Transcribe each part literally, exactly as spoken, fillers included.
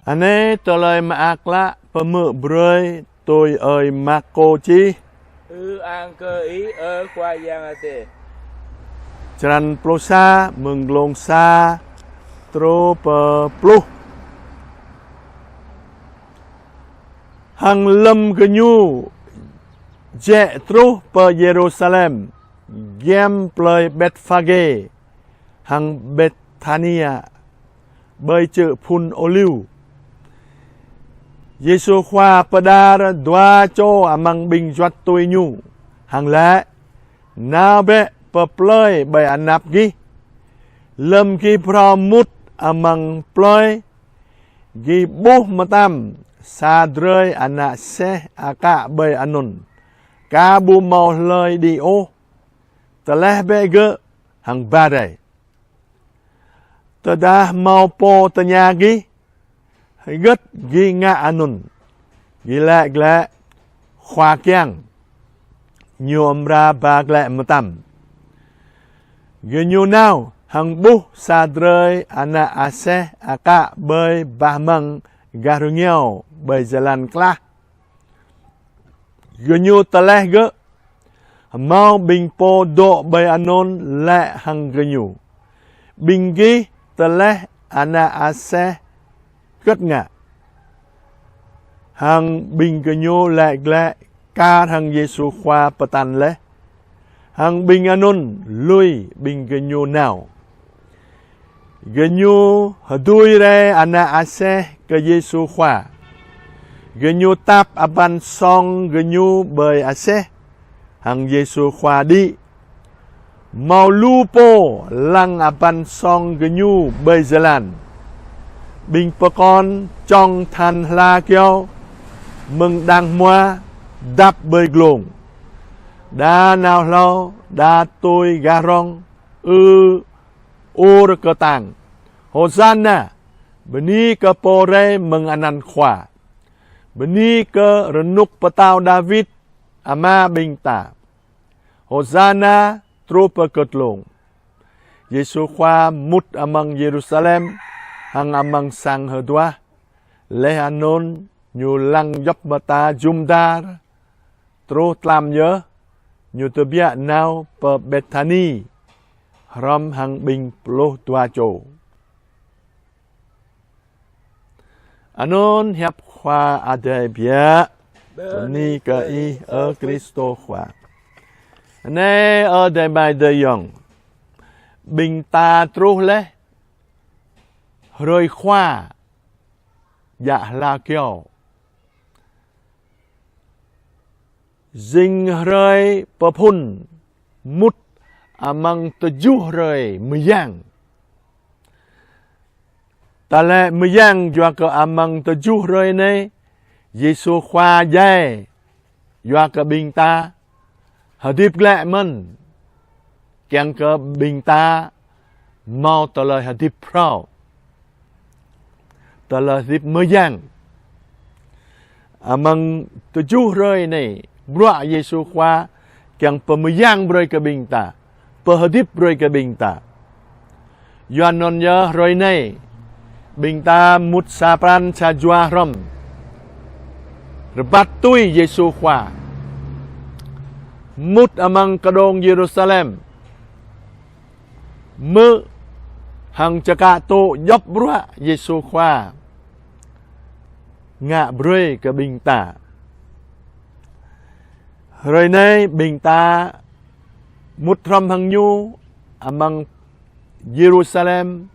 Anai tơlơi mơak klă pơmưk brơi tui ơi Markô čih. Ư-ang kơ Ih, ơ Khua Yang Adai. Črăn pluh sa, mơ̆ng glông sa truh pơ pluh. Hăng lơ̆m gơñu jĕ truh pơ Yêrusalem, giăm plơi Betphagê hăng Bethania, ƀơi čư̆ Phun Ôliu, Yêsu Khua pơđar dua čô amăng ƀing juăt tui Ñu, hăng laĭ: Nao bĕ pơ plơi ƀơi anăp gih. Lơ̆m gih phrâo mŭt amăng plơi, gih ƀuh mơtam sa drơi ană aseh akă ƀơi anŭn, ka ƀu hmâo hlơi đĭ ôh. Tơleh bĕ gơ̆ hăng ba rai. Tơdah hmâo pô tơña gih: Hơgĕt gih ngă anŭn? Gih laĭ glaĭ: Khua kiăng. Ñu amra ba glaĭ mơtam. Gơñu nao hăng ƀuh sa drơi ană aseh akă ƀơi bah amăng gah rơngiao ƀơi jơlan klah. Gơñu tơleh gơ̆. Hmâo ƀing pô dŏ ƀơi anŭn laĭ hăng gơñu: Ƀing gih tơleh ană aseh hơgĕt ngă? Hăng ƀing gơñu laĭ glaĭ kar hăng Yêsu Khua pơtă laih. Hăng ƀing anŭn lui ƀing gơñu nao. Gơñu hơdui rai ană aseh kơ Yêsu Khua. Gơñu tap abăn song gơñu ƀơi aseh, hăng Yêsu Khua đĭ. Hmâo lu pô lăng abăn song gơñu ƀơi jơlan. Ƀing pơkŏn čŏng than hla kơyâo mơ̆ng đang hmua dăp ƀơi glông, đa nao hlâo, đa tui gah rŏng, ư ur kơtang: Hôsanna! Bơni kơ Pô rai mơ̆ng anăn Khua! Bơni kơ rơnŭk pơtao Dawid, ama ƀing ta! Hôsanna truh pơ kơtlông! Yêsu Khua mŭt amăng Yêrusalem hăng amăng sang hơduah. Laih anŭn Ñu lăng djŏp mơta jum dar, truh tlam yơh, Ñu tơbiă nao pơ Bethani hrŏm hăng ƀing pluh dua čô. Anŭn hiăp Khua Adai biă. Bơni kơ Ih, ơ Krist Khua. Anai, ơ adơi amai adơi ayŏng, ƀing ta truh laih hrơi Khua djă hla kơyâo. Jing hrơi pơphŭn mŭt amăng tơjuh hrơi mơyang. Ta laĭ mơyang yua kơ amăng tơjuh hrơi anai, Yêsu Khua djai yua kơ ƀing ta hơdip glaĭ mơ̆n, kiăng kơ ƀing ta hmâo tơlơi hơdip phrâo, tơlơi hơdip mơyang. Amăng tơjuh hrơi anai, bruă Yêsu Khua kiăng pơmơyang brơi kơ ƀing ta, pơhơdip brơi kơ ƀing ta. Yua anŭn yơh hrơi anai, ƀing ta mŭt sa pran sa jua hrŏm, rơbat tui Yêsu Khua, mŭt amăng kơđông Yêrusalem, hmư̆ hăng čơkă tŭ djŏp bruă Yêsu Khua ngă brơi kơ ƀing ta. Hrơi anai ƀing ta mŭt hrŏm hăng Ñu amăng Yêrusalem,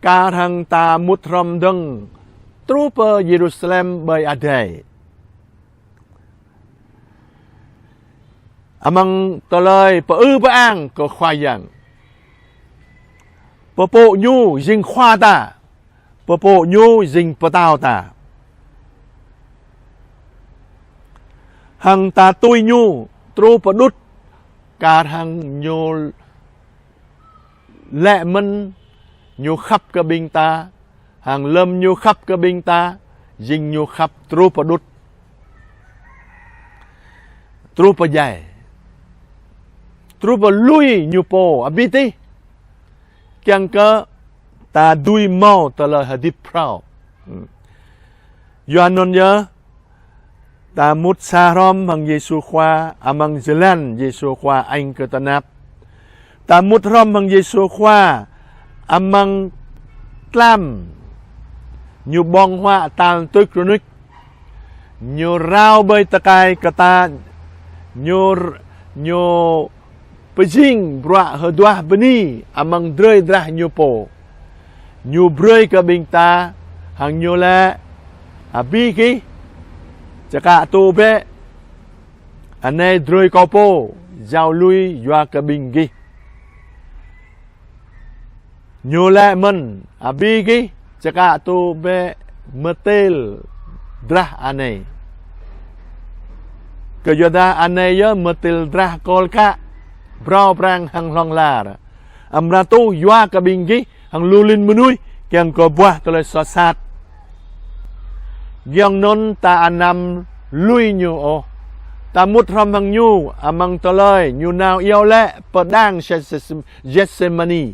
kar hăng ta mŭt hrŏm dơ̆ng truh pơ Yêrusalem ƀơi adai. Amăng tơlơi pơư pơang kơ Khua Yang. Pơpŭ Ñu jing Khua ta, pơpŭ Ñu jing Pơtao ta. Hăng ta tui Ñu truh pơđŭt, kar hăng Ñu laĭ mơ̆n Ñu khăp kơ ƀing ta, hăng lơ̆m Ñu khăp kơ ƀing ta, jing Ñu khăp truh pơđŭt, truh pơdjai, truh pơlui Ñu pô abih tih, kiăng kơ ta dưi hmâo tơlơi hơdip phrâo. Yua anŭn yơh, ta mŭt sa hrŏm hăng Yêsu Khua amăng jơlan Yêsu Khua añ kơ tơnap. Ta mŭt hrŏm hăng Yêsu Khua amăng tlam, ñu ƀơ̆ng huă tal tuč rơnuč. Ñu rao ƀơi tơkai kơ ta, ñu, ñu pơjing bruă hơduah bơni amăng drơi drah ñu pô. Ñu brơi kơ ƀing ta, hăng ñu laĭ: Abih gih, čơkă tŭ bĕ, anai drơi kâo pô, jao lui yua kơ ƀing gih. Ñu laĭ mơ̆n: Abih gih, čơkă tŭ bĕ mơtil drah anai. Kơ yua dah anai yơh mơtil drah kol kă, phrâo pran hăng hlŏng lar, amra tuh yua kơ ƀing gih hăng lu lin mơnuih kiăng kơ buah tơlơi soh sat. Giŏng anŭn ta anăm lui ñu ôh. Ta mŭt hrŏm hăng ñu amăng tơlơi ñu nao iâu laĭ pơ đang Gêtsêmani.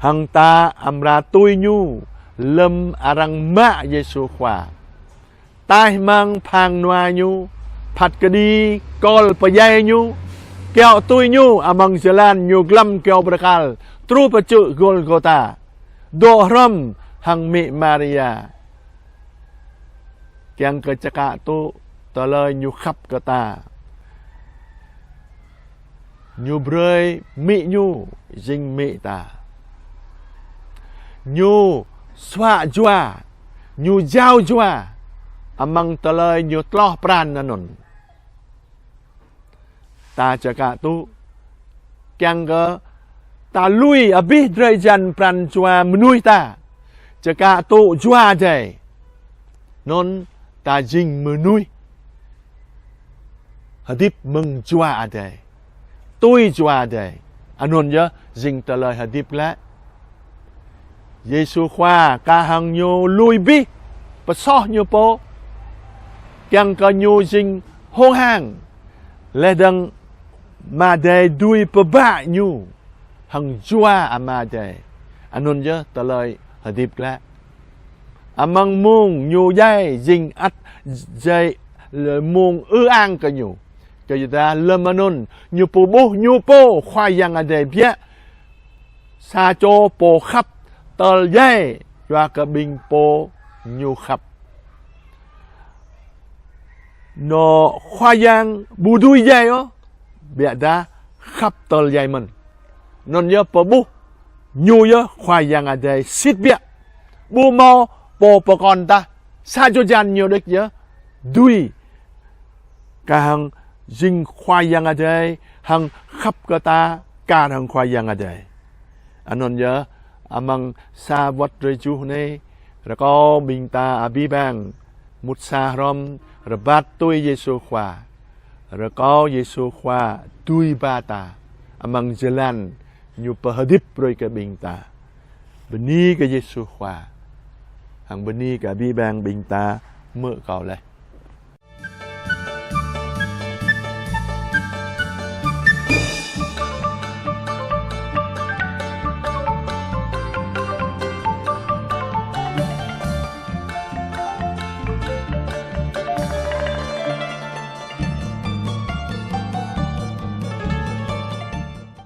Hăng ta amra tui ñu lơ̆m arăng mă Yêsu Khua. Taih amăng phang nua ñu, phat kơđi kol pơdjai ñu, kiaŏ tui ñu amăng jơlan ñu glăm kyâo bơrơkal, truh pơ čư̆ Gôlgôta, dŏ hrŏm hăng amĭ Maria. Kiăng kơ čơkă tŭ tơlơi ñu khăp kơ ta. Ñu brơi amĭ ñu jing amĭ ta. Ñu suă jua, ñu jao jua amăng tơlơi ñu tloh pran anŭn. Ta čơkă tŭ, kiăng kơ ta lui abih drơi jan pran jua mơnuih ta, čơkă tŭ Jua Adai. Anŭn ta jing mơnuih hơdip mơ̆ng Jua Adai, tui Jua Adai. Anŭn yơh jing tơlơi hơdip glaĭ. Yêsu Khua kah hăng ñu lui abih pơsoh ñu pô, kiăng kơ ñu jing hông hang, laih dơ̆ng Ama Adai dưi pơbă ñu hăng Jua Ama Adai. Anŭn yơh tơlơi hơdip glaĭ. Amăng mông ñu djai jing ăt djai mông ư ang kơ ñu. Kơ yua dah lơ̆m anŭn ñu pơƀuh ñu pô Khua Yang Adai biă, sa čô pô khăp tơl djai yua kơ ƀing pô ñu khăp. Anŏ Khua Yang ƀu dưi djai ôh, biă dah khăp tơl djai mơ̆n. Anŭn yơh pơƀuh ñu yơh Khua Yang Adai sĭt biă. Ƀu hmâo pô pơkŏn tah, sa čô jăn ñu đôč yơh dưi kah hăng jing Khua Yang Adai hăng khăp kơ ta kar hăng Khua Yang Adai. Anŭn yơh, amăng sa wơ̆t drơi tơjuh anai, rơkâo ƀing ta abih bang mŭt sa hrŏm rơbat tui Yêsu Khua. Rơkâo Yêsu Khua dưi ba ta amăng jơlan ñu pơhơdip brơi kơ ƀing ta. Bơni kơ Yêsu Khua. Hăng bơni kơ abih bang ƀing ta hmư̆ kâo laih.